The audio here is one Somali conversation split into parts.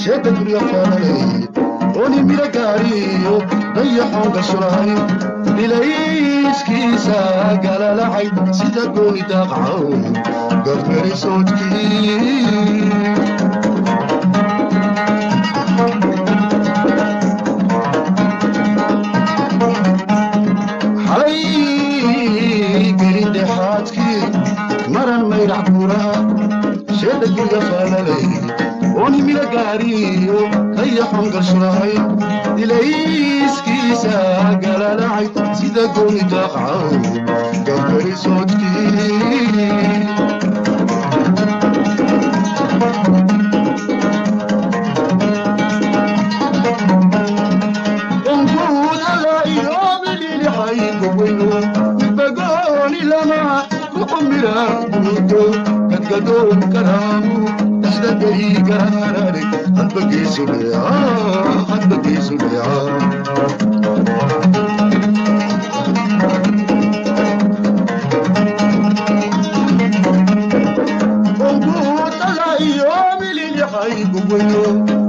Sheeda gurya faalalay ooni mira gaariyo dayaxoon gashulahay ilayskiisa galalacay sida gooni daaqcaw gafgari soodkii. Xalay gelin dhexaadkii maran mayrac buuraha sheeda gurya faalalay ooni mira gaariyo dayaxoon gashulahay ilayskiisa galalacay sida gooni daaqcaw gafgari soodkii. Gadgadoon karaamu dhexda gari garaarare hadba geesu dheeca, hadba geesu dheeca.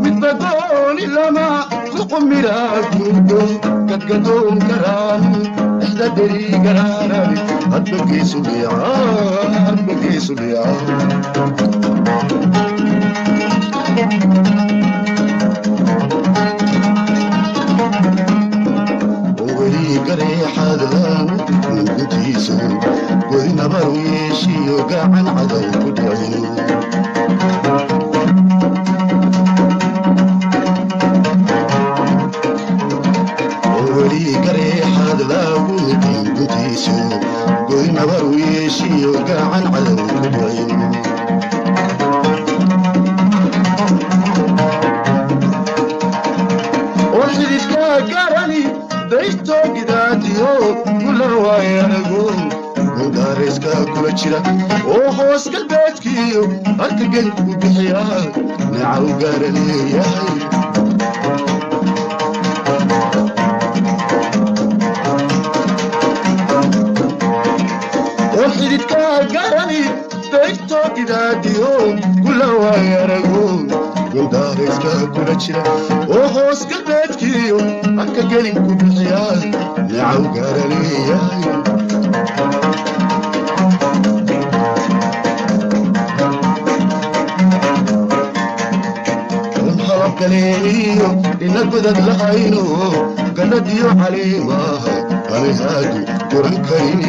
Midbagooni lama kuqumira gudo gadgadoon karaamu dhexda deri garaarare hadba geesu dheeca, hadba geesu dheeca. Weli gareexaad laamu guntiisu godi nabaru yeeshiyo gacan cadow ku dhicin. Weli gareexaad laagu guntiisu godi nabaru yeeshiyo gacan cadow ku dhicin. Oo xididka garani daysto gidaadiyo kula waayarago gundaarayska kula jira oo hoos galbeedkiyo harka gelku bixiya neecaw gaara leeyahay. Oo xididka garani daysto gidaadiyo kula waayarago gundaarayska kula jira oo hoos galbeedkiyo harka gelinku bixiya neecaw gaara leeyahay. Halabgaleeniyo ina godad lahayno gadhadiyo caliimaha anihaadu goran karin.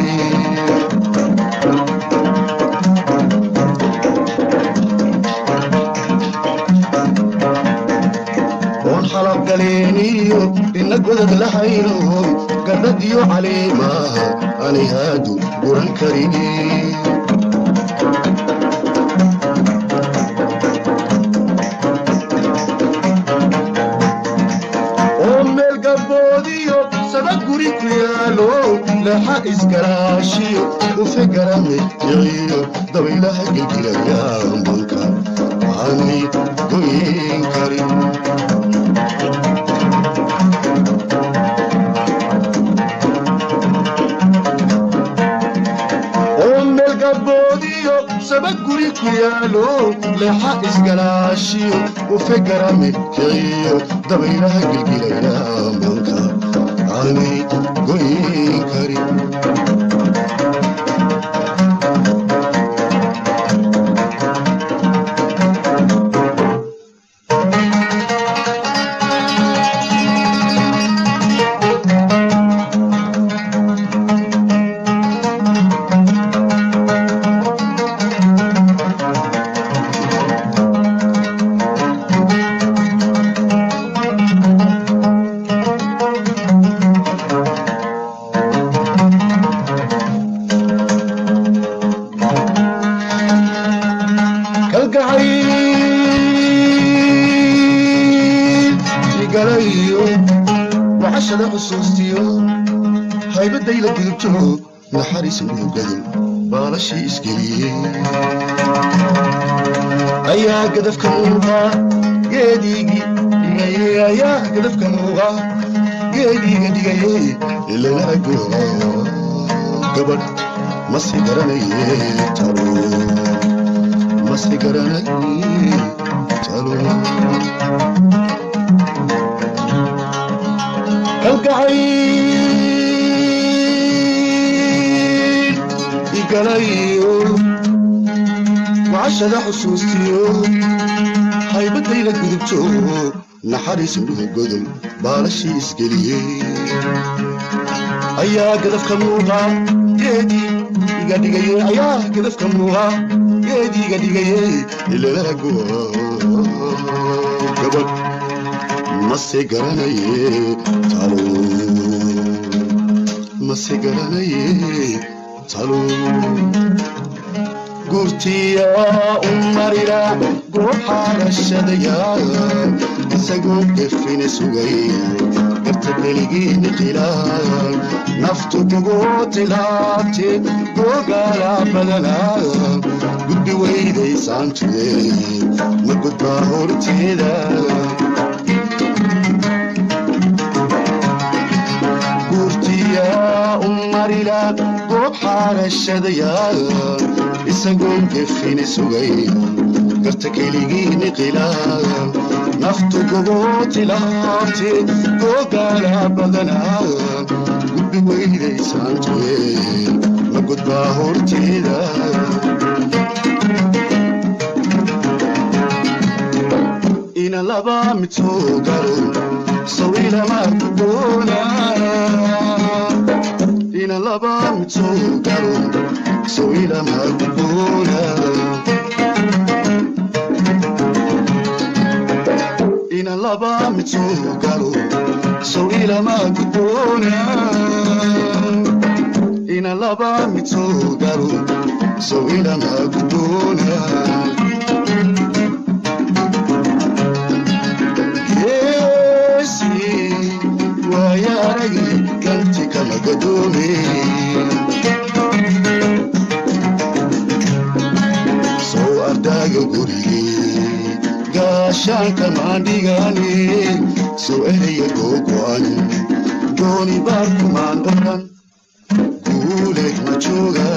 Oon halabgaleeniyo ina godad lahayno gadhadiyo caliimaha anihaadu goran karin. Oo meel gaboodiyo saba guri ku yaalo leexa iskaraashiyo ufe garame kiciyo dabaylaha gelgilaya manka aanay goyn karin. Oo meel gaboodiyo saba guri ku yaalo leexa isgalaashiyo ufe garame kiciyo dabaylaha gelgilaya manka aanay goyn karin. Kalgacayl igalayo wacashada xusuustiyo haybadayla gudubto naxariis mugado baalashii isgeliyey ayaa gadafka muuqa geediigi dhigayey, ayaa gadafka muuqa geediiga dhigayey ilanaragoa gabadh masi garanaye talo masi garanaye. Talo kalgacayl igalayo, wacashada xusuustiyo haybadayla gudubto, naxariis indhuhu godol baalashii isgeliyey ayaa gadafka muuqa geedii iga dhigaye, ayaa gadafka muuqa geedii iga dhigaye. Ilalaguwa gabadh mase garanaye, talo mase garanaye. Talo gurtiyaa u marira goob xaarashadaya, isagoo gefine sugay garta keligiini qila, naftu kugu tilaabte gogaala badana, gudbi weyday saantude ma gudbaa horteeda. Gurtiyaa u marila goob xaarashadaya, isagoo gefine sugay garta keligiini qila, naftu kugu tilaabte gogaala badana, gudbi weyday saantuye ma gudbaa horteeda. Ina laba mid soo galo sawilama gudboona, ina laba mid soo galo sawilama gudboona, ina laba mid soo galo sawilama gudboona, ina laba mid soo galo sawilama gudboona. Geesi waaya aragi ganti kama gadoome, soo ardaaga gurige gaashaanka maandhigane, soo eraya googo'an gooni baar kumaan odhan guuleed ma jooga.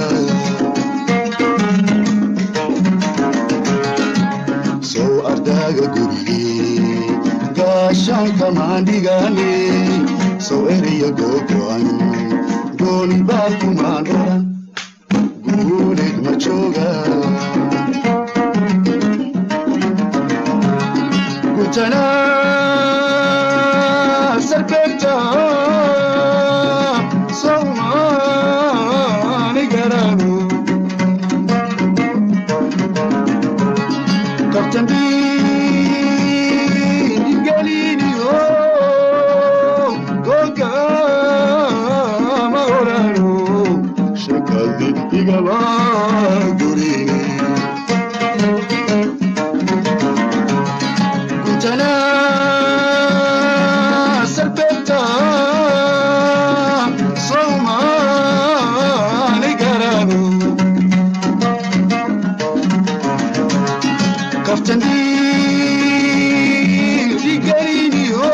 Soo ardaaga gurige gaashaanka maandhigane, soo eraya googo'an gooni baar kumaan odhan guuleed ma jooga. Gutana sarbeegta sawmaani garano, kabtan dhiigaliniyo gogama orano, shakadi igama gurini. Gutana sarbeegta sawmaani garano, kaftan dhiigaliniyo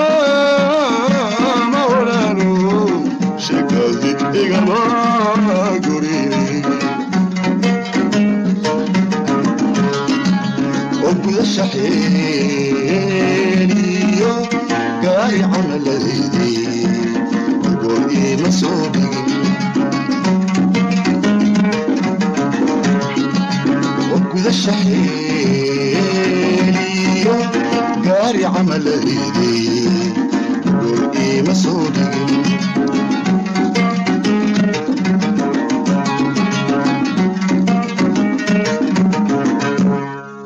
gogama orano, shakadi igama gurini. Oo gudasha xeeliyo gaari camaladeydii gool iima soo dhigin, oo gudasha xeeliyo gaari camaladeydii gool iima soo dhigin.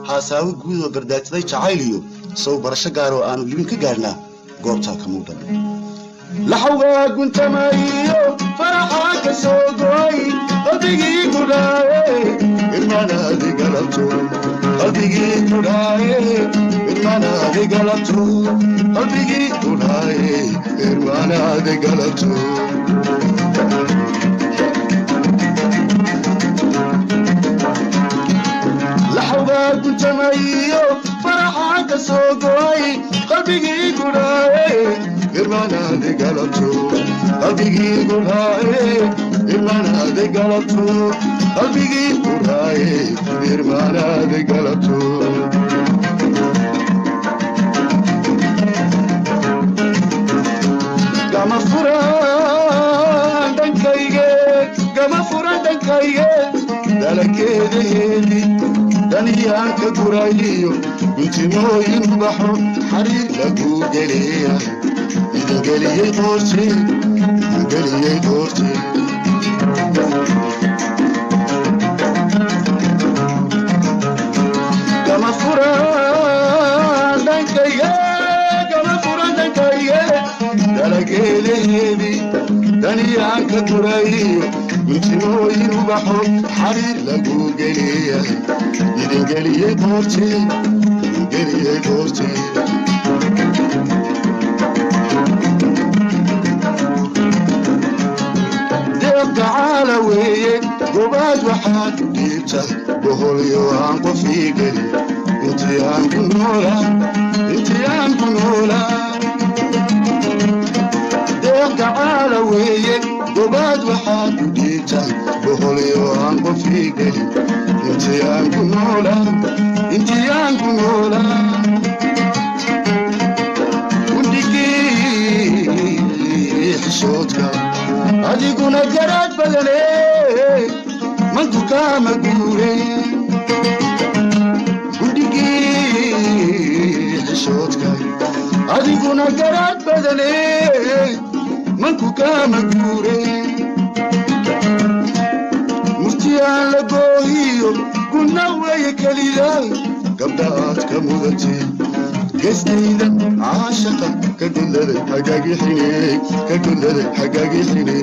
Haasaawo guud oo gardaadsaday jacayliyo sow barasho gaaroo aanu libin ka gaarnaa goobtaa kamuu dhan, laxawgaa guntamayo faraxaa ka soo goy qalbigii kudhaaye irmanaadi galabto, qalbigii kudhaaye irmanaadi galabto, qalbigii kudhaaye irmanaadi galabto. Laxawgaa guntamayo faraxaa ka soo goy qalbigii kudhaaye irmanaadi galabto, qalbigii kudhaaye Irmaanaaday galato qalbigii uraaye, irmaanaaday galato. Gama furan dhankayge, gama furan dhankayge, dalakeeda heedi daniyaan ka gurayiyo guntimooyin ubaxo xariir lagu geliya, idingeliyey qoorti, idingeliyey qoorti. Gama furan dhankayge, gama furan dhankayge, dalageeleheedi daniyaan ka gurayiyo guntimooyin ubaxo xariir lagu geliya, idingeliyey qoorti, idingeliyey qoorti. Deeq gacaala weeye gobaad waxaad u dhiibta boholyo aan qofii gelin intii aan ku noolaa, intii aan ku noolaa. Deeq gacaala weeye gobaad waxaad u dhiibta boholyo aan qofii gelin intii aan ku noolaa, intii aan ku noolaa. Gudhigii xishoodka adiguna garaad badane manku kaama guure. Gudhigii xishoodka adiguna garaad badane manku kaama guure. Murtiyaan la goohiyo guna weeye kelida gabdhaad ka mudatay gestayda caashaqa ka guladay hagaagixine, ka guladay hagaagixine,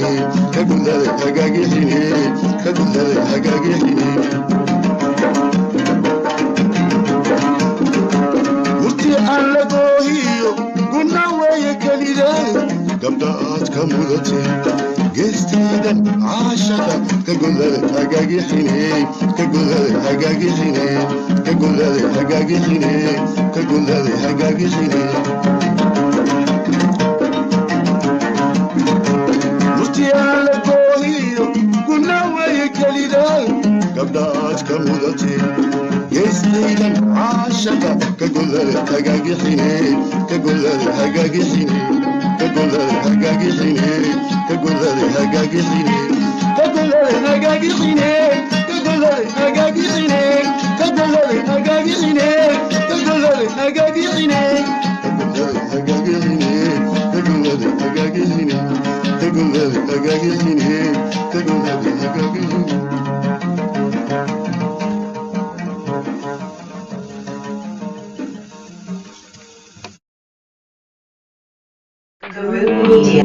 ka guladay hagaagixine, ka guladay hagaagixine. Murti aan la goohiyo guna weeye kelida gabdhaad ka mudatay geestayda caashaqa ka guladay hagaagixine, ka guladay hagaagixine, ka guladay hagaagixine, ka guladay hagaagixine. Murtiyaan la goohiyo guna weeye kelida gabdhaad ka mudatay geestaydan caashaqa ka guladay hagaagixine, ka guladay hagaagixine, ka guladay hagaagixine, ka guladay hagaagixine, ka guladay hagaagixine, ka guladay hagaagixine, ka guladay hagaagixine, ka guladay hagaagixine, ka guladay hagaagixine, ka guladay hagaagixine, ka guladay hagaagixine, ka guladay hagaagixine. Guru Media.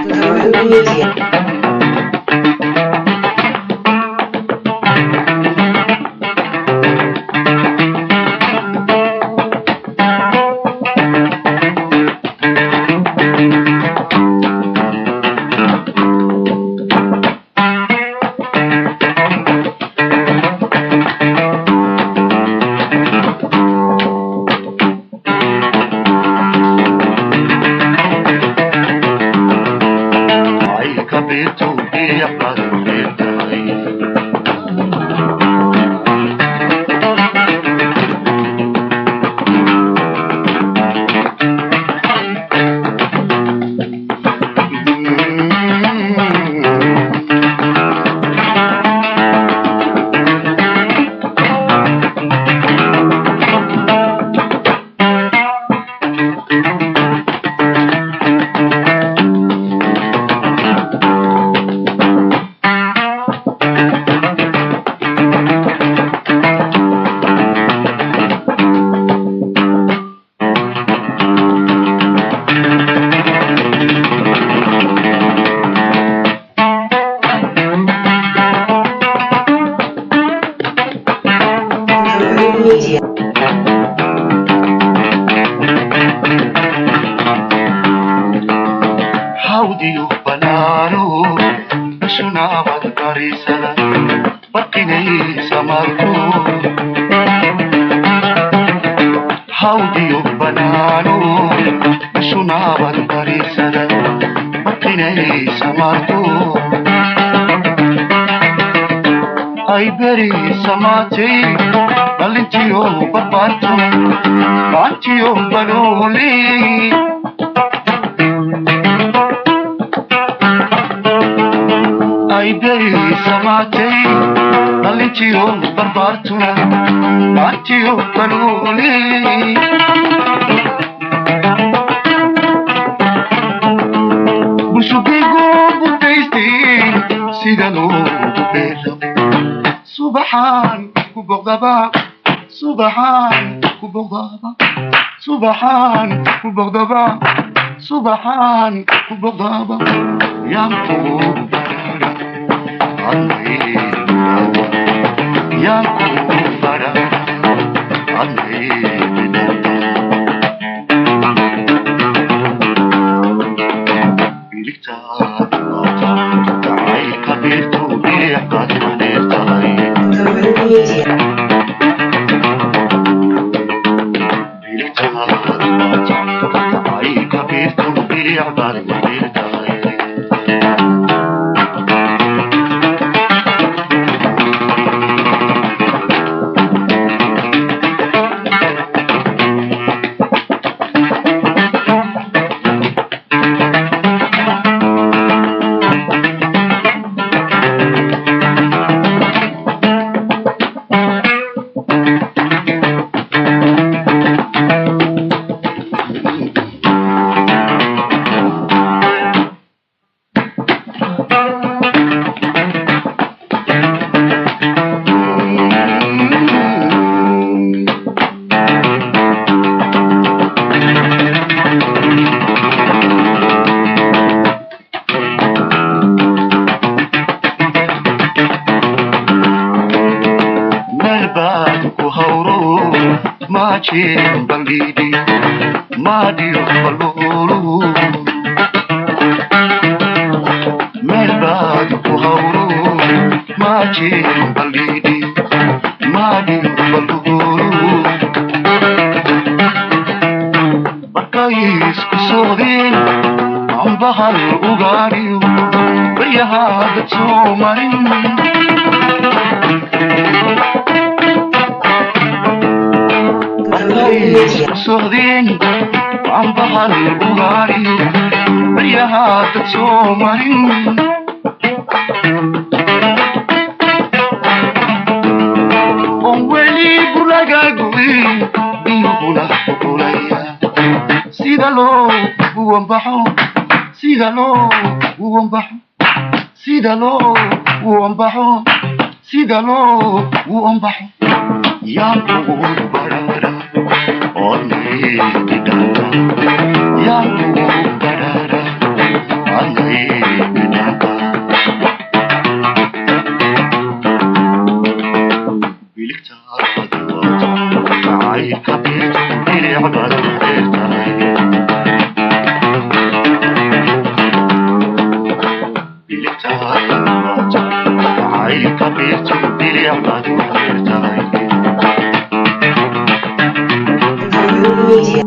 Guru Media. Ay, kabito, iya, Bishunaabad bariisada barqinaysa maalku hawdiyo banaano. Bishunaabad bariisada barqinaysa maalku ay beri samaatay dhalintiyo barbaartuna gacantiyo balooli. Ay beri samaatay dhalintiyo barbaartuna gacantiyo balooli. Bulshugaygu butaystay sida loogu beero subaxaan ku boqdaba, subaxaan ku boqdaba, subaxaan ku boqdaba, subaxaan ku boqdaba yaan kugu barara yaan kugu barara. Karoo Media. Meel baad ku hawro maajeen baldhiidhi maadhiyo baluulu. Meel baad ku hawro maajeen baldhiidhi maadhiyo baluulu. Markay isku socdeen ambahal ugaadhiyo baryahaadad soo marin. Karoo Media. Socdeen ambahal ugaadhiyo baryahaadad soo marin. On weli burlagaguin biyuhuna qulqulaya sida loo uwanbaxo, sida loo uwanbaxo, sida loo uwanbaxo, sida loo uwanbaxo yaan kugu barara onayidhanta yaan kugu barara anayidhanta. Biligtaadi waata jacaylka beertu bilicbaad dheertahay. Biligtaadi waata jacaylka beertu bilicbaad dheertahay. Karoo Media.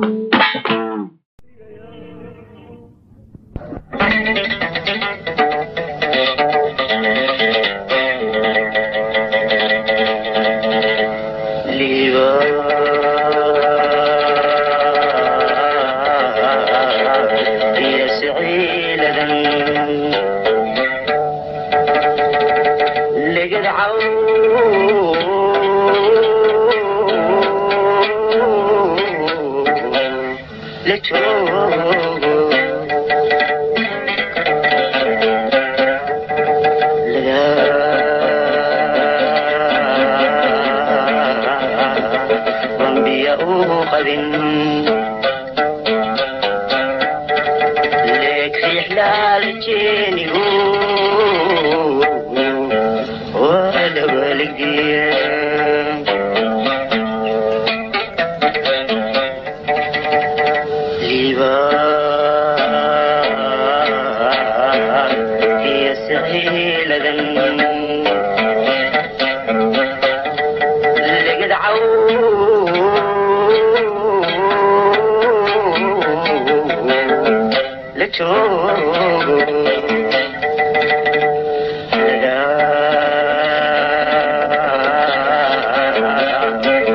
la joogo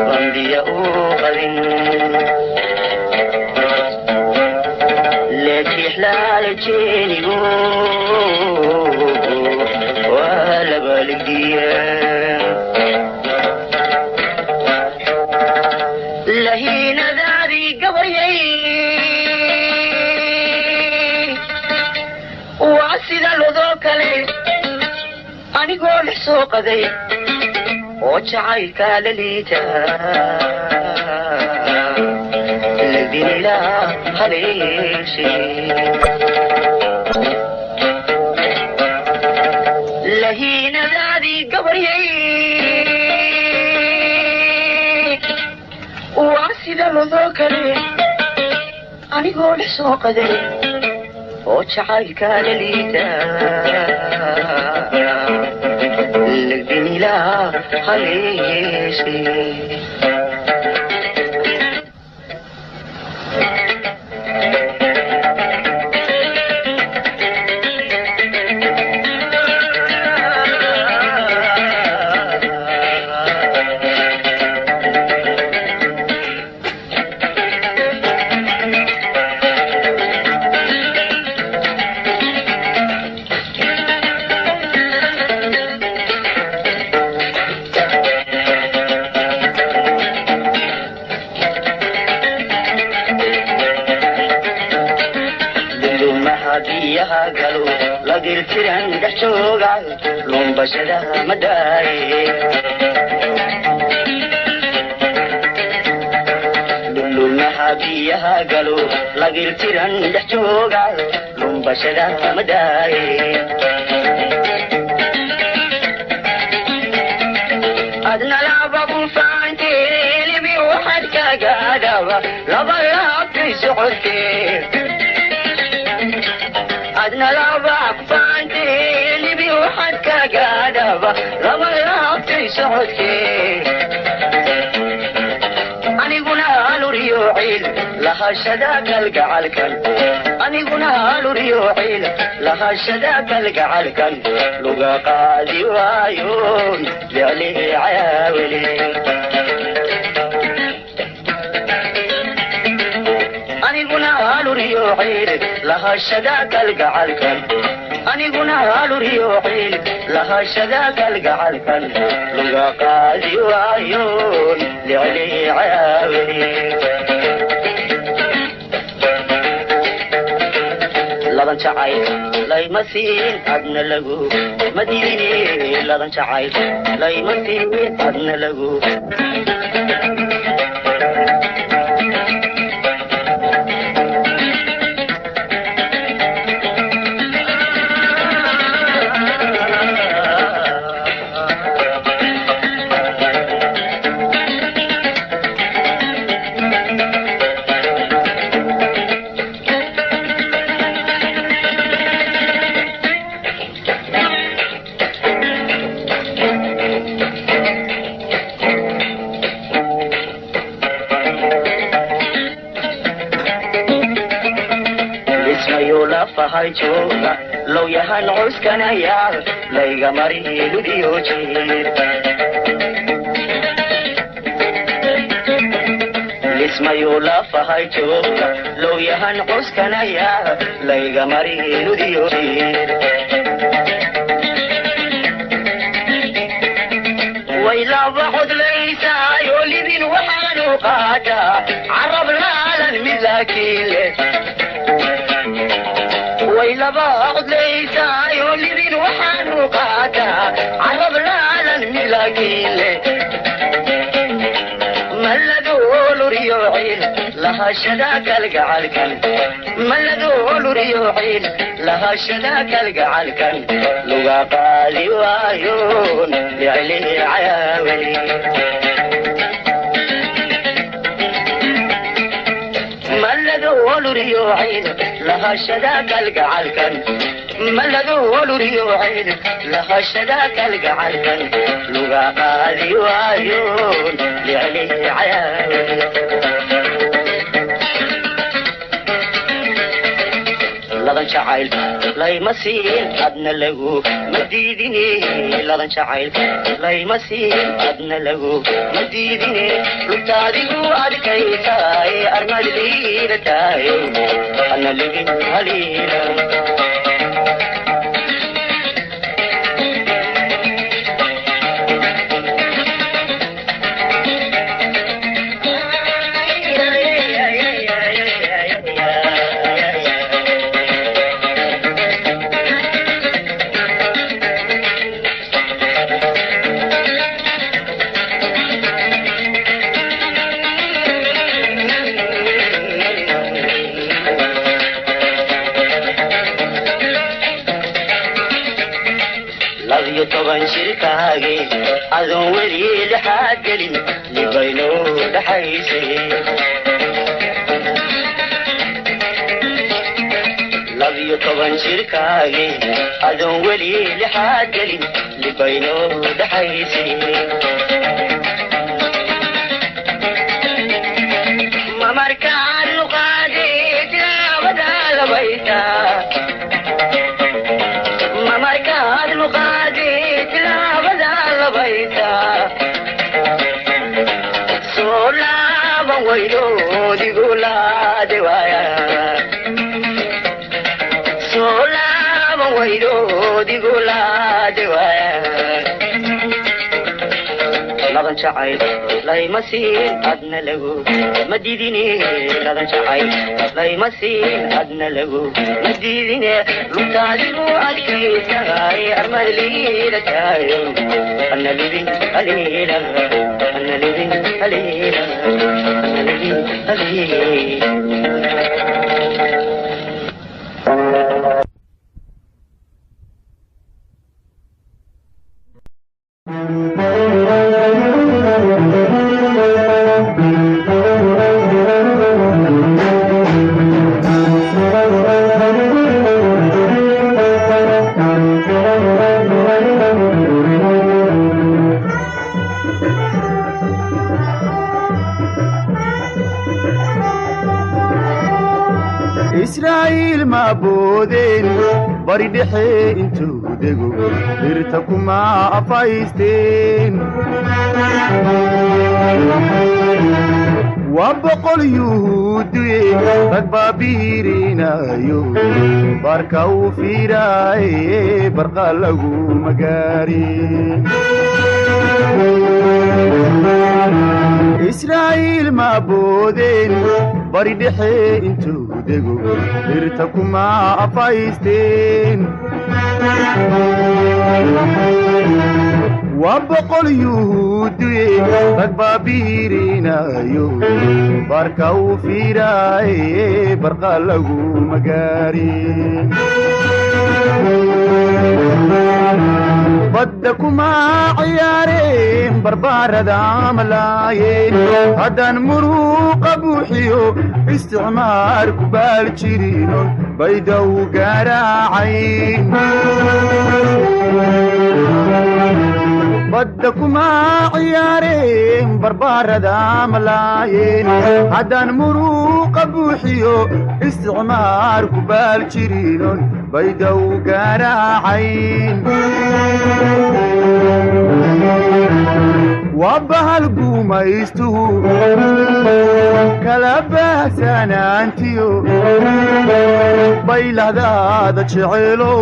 bambiya u qabin leexlaalejeenigo waa labaligdiya lahiinadaadii gabaryay waa sida lodoo kale anigoo dhex soo qaday oo jacaylkaa la liita ladinilaa haleeshay lahiinadaadii gabaryay waa sida lodoo kale anigoo dhex soo qaday oo jacaylkaa la liita lagdinilaa haleeshay. Biyaha galo lagirtiran dhex jooga lumbashada madaaye dhulumaha biyaha galo lagirtiran dhex jooga lumbashada madaaye adna laba bufaanteelibi waxaad kagaadhaba laba laabtay socodkee adna laba kufaanteelibi waxaad kagaadhaba laba laabtay socodkee aniguna aluriyo ciil lahashada kalgacalkan aniguna aluriyo ciil lahashada kalgacalkan luga qaadi waayoon jeclihi caawili aniguna aluriyo ciil lahashada kalgacalkan aniguna aluriyo ciil lahashada kalgacalkan luga qaadi waayoon jeclihi caawili laban jacayl layma siin adna lagu madiine laban jacayl layma siin adna lagu lafahay jooga low yahan cuskanaya layga mari ludiyo jiir lismayo lafahay jooga low yahan cuskanaya layga mari ludiyo jiir waylaba codlaysaayo libin waxaanu qaadaa carab laalan mid laakiin waylaba codlaysaayo libin waxaanu qaataa carab laalan mid laakiin malladooluriyo ciil lahashada kalgacalkan malladooluriyo ciil lahashada kalgacalkan luga qaali waayoon jeclihi caawili malladooluriyo ciil lahashada kalgacalkan malladooluriyo ciil lahashada kalgacalkan luga qaadi waayoon jeclihi caawili Ladan jacayl layma siin adna lagu ma diidine. Ladan jacayl layma siin adna lagu ma diidine. Lugtaadigu adkaysaay armad liidataayo ana ligin haliila. 12 jirkaage adoon weli lixaad gelin libaynoo dhaxaysay. 12 jirkaage adoon weli lixaad gelin libaynoo dhaxaysay. Mamarkaan luqaadee tilaabada labayta, mamarkaad luqaadee tilaabada labayta, soo laaban waydo digu laade waaya, soo laaban waydo digu laade waaya. Ladan jacayl layma siin adna lagu ma diidine. Ladan jacayl layma siin adna lagu ma diidine. Lugtaadigu adkaysaay armad liidataayo ana libin haliila, ana libin haliila, ana libin haliila. Israa'iil ma boodeen bari dhexe intuu dego dhirta kuma afaysteen. Waa boqol yuhuudiye rag baa biirinayo barka uu fiiraaye barqa lagu magaarin. Israa'iil ma boodeen bari dhexe intuu dego dhirta kuma afaysteen. Waa boqol yuhuudiye rag baa biirinayo barka uu fiiraaye barqa lagu magaarin. Badda kuma ciyaareen barbaarada malaayeen haddaan muruuqa buuxiyo isticmaar ku baal jirino bayda u garaacayn. Badda kuma ciyaareen barbaarada malaayeen haddaan muruuqa buuxiyo isticmaar ku baal jirinon bayda u garaacayn. Waa bahal gumaystuhu kala baahsanaantiyo baylahdaada jeceelow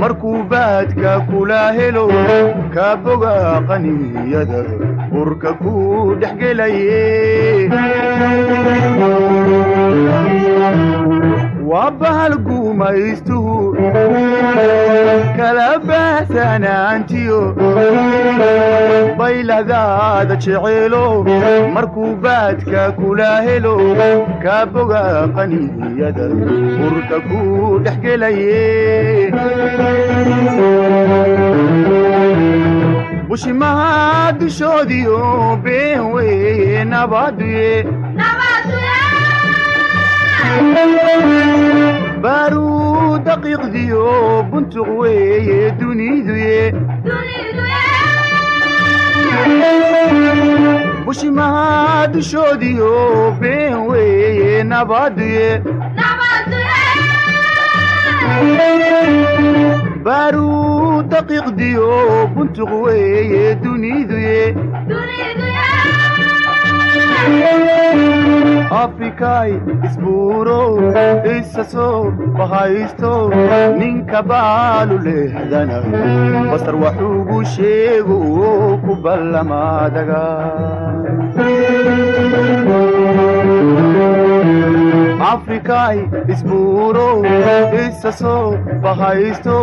markuu baadka kula helo kaa boga qaniyada burka ku dhex gelaye. Waa bahal gumaystuhu kala baahsanaantiyo baylahdaada jeceelow markuu baadka kula helo kaa boga qaniyada burka ku dhex gelaye. Bushimaha dushoodiyo been weye nabaduye, baaruu daqiiqdiyo buntuq weeye duniduye. Bushimaha dushoodiyo been weeye nabaduye. Baaruu daqiiqdiyo buntuq weeye duniduye. Afrikay isbuuro isa soo bahaysto ninka baalu lehdana basar waxuugu sheego ku ballamaadaga. Afrikay isbuuro isa soo bahaysto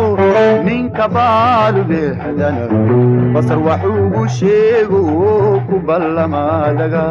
ninka baalu lehdana basar waxuugu sheego ku ballamaadaga.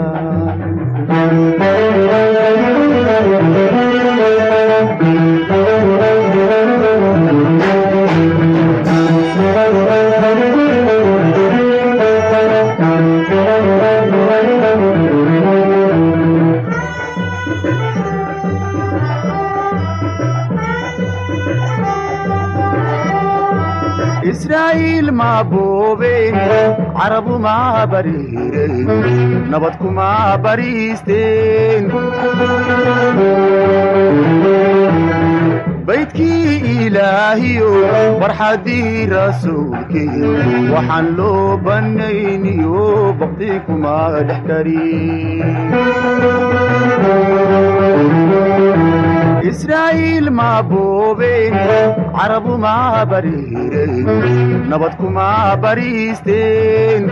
Israa'iil ma boobeen, carabu ma bariireen, nabad kuma bariisteen. Baydkii ilaahiyo barxaddii rasuulkii waxaan loo bannayniyo bakti kuma dhex karin. Israa'iil ma boobeen, carabu ma bariireen, nabad kuma bariisteen.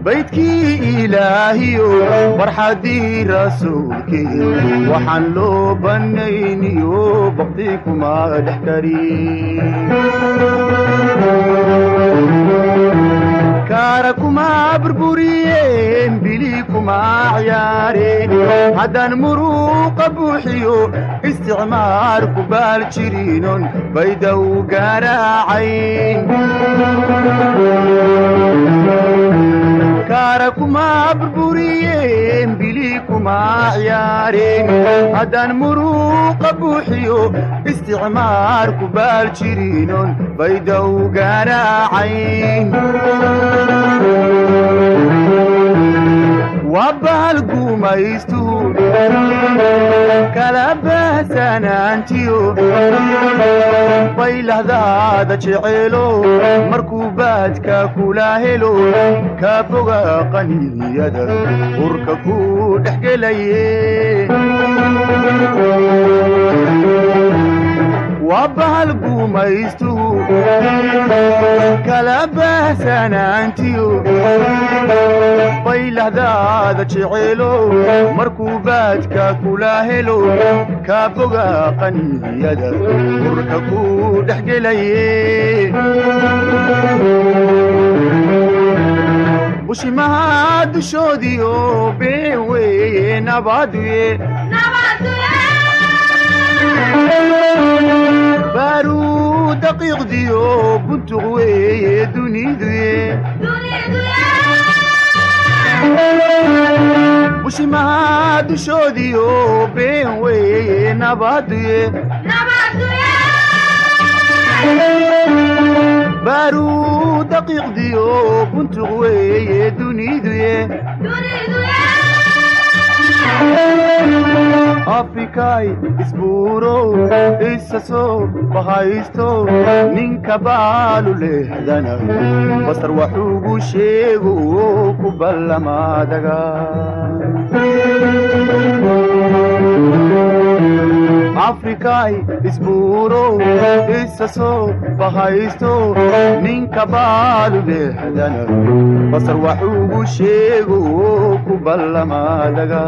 Baydkii ilaahiyo barxaddii rasuulkii waxaan loo bannayniyo bakti kuma dhex karin. Kaara kuma burburiyeen, bili kuma ciyaareen, haddaan muruuqa buuxiyo isticmaar ku baal jirinon baydaw garaacayn. Kaara kuma burburiyeen, bili kuma ciyaareen, haddaan muruuqa buuxiyo isticmaar ku baal jirinon baydaw garaacayn. Waa bahal gumaystuhu kala baahsanaantiyo baylahdaada jeceelo markuu baadka kula helo kaa foga qaniyada urka ku dhex gelaye. Waa bahal gumaystuhu kala baahsanaantiyo baylahdaada jeceelo markuu baadka kula helo kaa foga qaniyada urka ku dhex gelaye. Bushimaha dushoodiyo been weeye nabaduye. Baaruu daqiiqdiyo buntuq weeye duniduye. Bushimaha dushoodiyo been weeye nabaduye. Baaruu daqiiqdiyo buntuq weeye duniduye. Afrikay isbuuro isa soo bahaysto ninka baalu lehdana basar waxuugu sheego ku ballamaadaga. Afrikay isbuuro isa soo bahaysto ninka baalu lehdana basar waxuugu sheego ku ballamaadaga.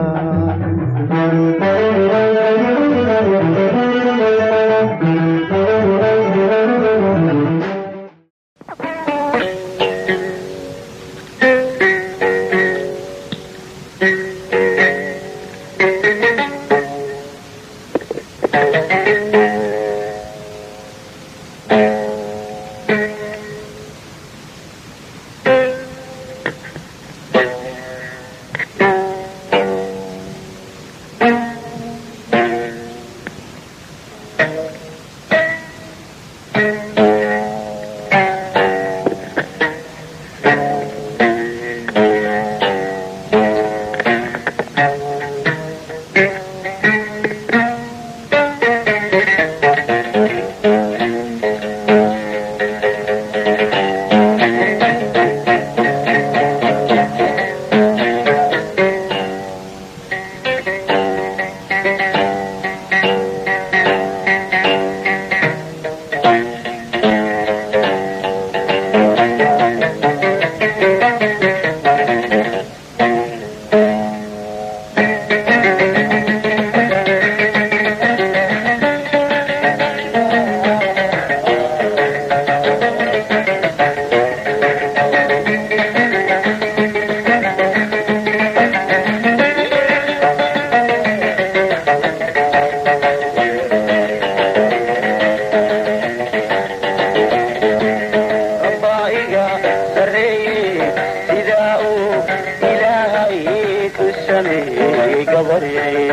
gabaryay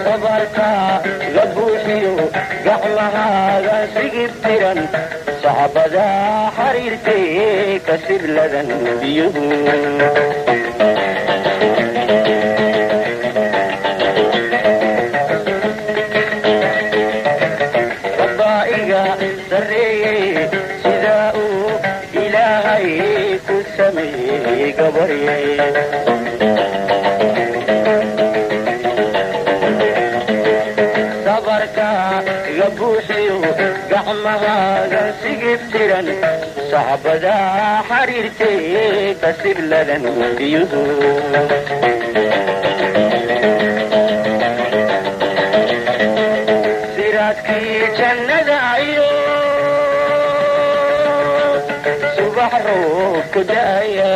sabarka gabuuxiyo gacmahaaga sigibtiran sacbada xariirtay kasibladan biyuhu rabbaa'iga sarreeyey sidaa uu ilaahay ku sameeyey gabaryay sabarka gabuuxiyo gacmahaaga sigibtiran sacbada xariirtay kasibladan biyuhu siraadkii jannada iyo subax roob ku da'aya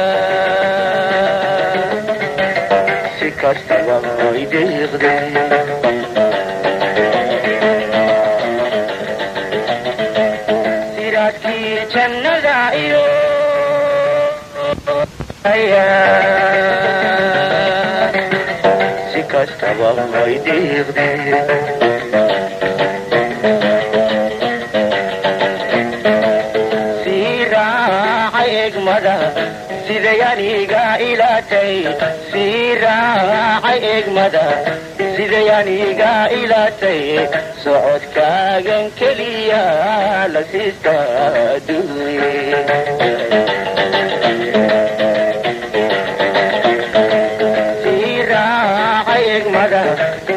si kastaba way deeqday siraadkii jannada iyo si kastaba way deeqday sii raacay egmada siday aniga ilaatay sii raacay egmada siday aniga ilaatay socodkaagan keliya la siista adduunye sii raacay egmada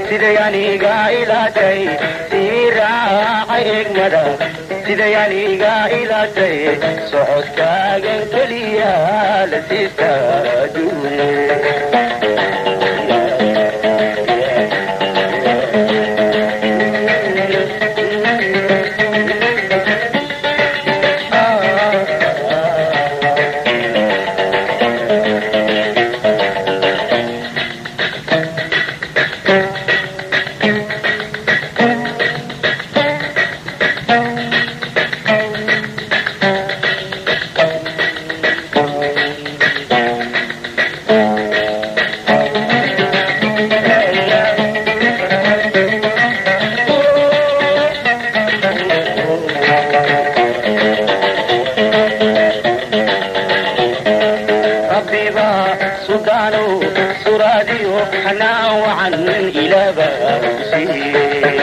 siday aniga ilaatay sii raacay egmada siday aniga ilaatay socodkaagan keliya la siista adduunye rabbiba sugaano suraadiyo xanaan wacan ilaaba siiyey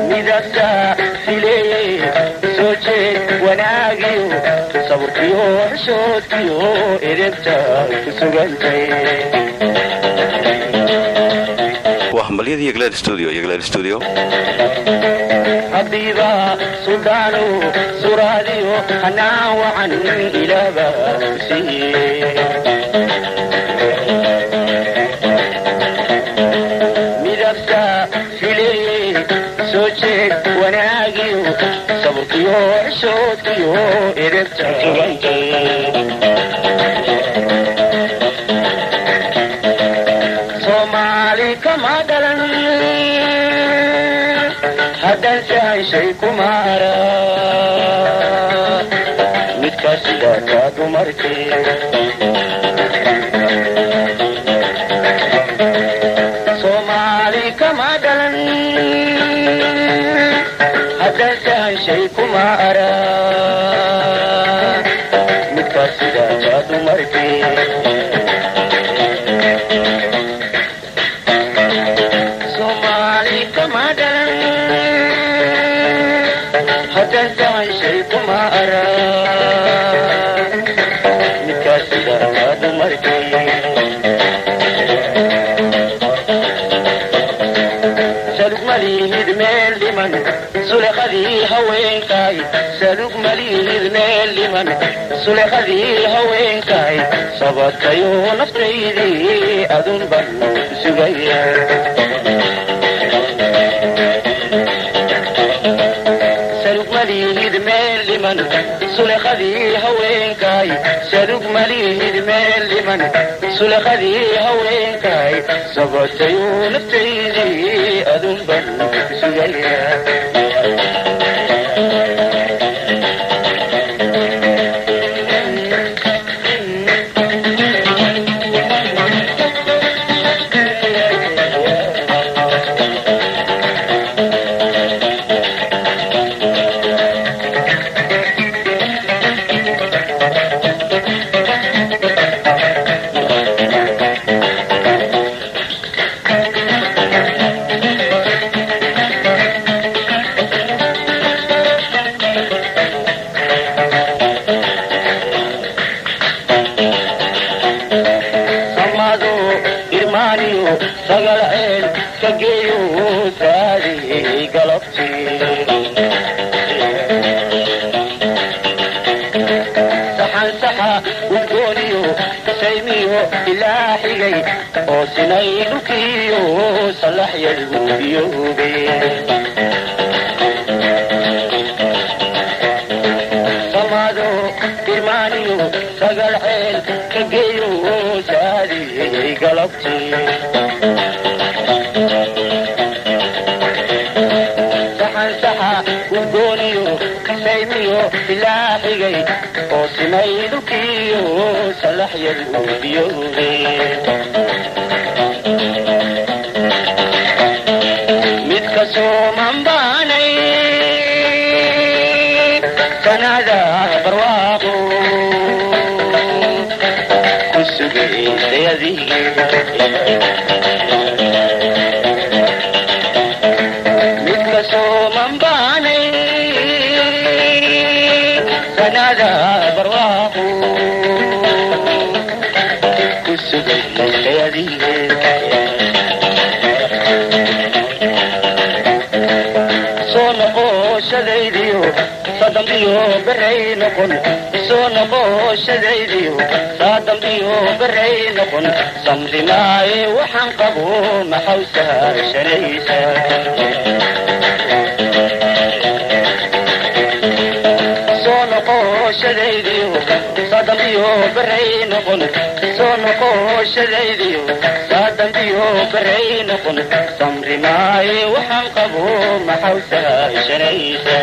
midabta fileeyey soo jeed wanaagiyo saburkiyo xishoodkiyo edebta ku sugantay Waa hambalyadii Yaglaal Studio, Yaglaal Studio. Rabbiba suldaano suraadiyo xanaan wacan ilaaba siiyey midabta fileeyey soo jeed wanaagiyo saburkiyo xishoodkiyo edebta sugantay Soomaali kama dhalan haddan sahashay kuma arag midka sida kaa dumarkii Soomaali kama dhalan haddan sahashay kuma arag midka sida kaa dumarkii Soomaali kama dhalan haddan sahashay kuma arag midka sida kaa dumarkii salug malihid meel dhiman sulekadii haweenkaay salug malihid meel dhiman sulekadii haweenkaay sabadkayo naftaydii adun ban sugaya salug malihid meel dhiman sulekadii haweenkaay salug malihid meel dhiman sulekadii haweenkaay sabadkayo naftaydii adun ban sugaya. Sagal ceel ka geeyo saadii galabtii. Saxan saxa udgooniyo saymiyo ilaa xigay oo sinay dhulkiyo salaxyadu biyoobe. Samaado irmaaniyo sagal ceel ka geeyo saadii galabtii. Saxan saxa udgooniyo saymiyo ilaa xigay oo sinay dhulkiyo salaxyadu biyoobe. Mid ka sooman baanay sanada barwaaqo ku sugaysay adige. Mid ka sooman baanay sanada barwaaqo ku sugaysay adige. Soo noqoshadaydiyo saddambiyo beray noqon, soo noqoshadaydiyo saddambiyo beray noqon, samrimaaye waxaan qabo maxawsa shanaysa. Soo noqoshadaydiyo saddambiyo beray noqon, soo noqoshadaydiyo saddambiyo beray noqon, samrimaaye waxaan qabo maxawsa shanaysa.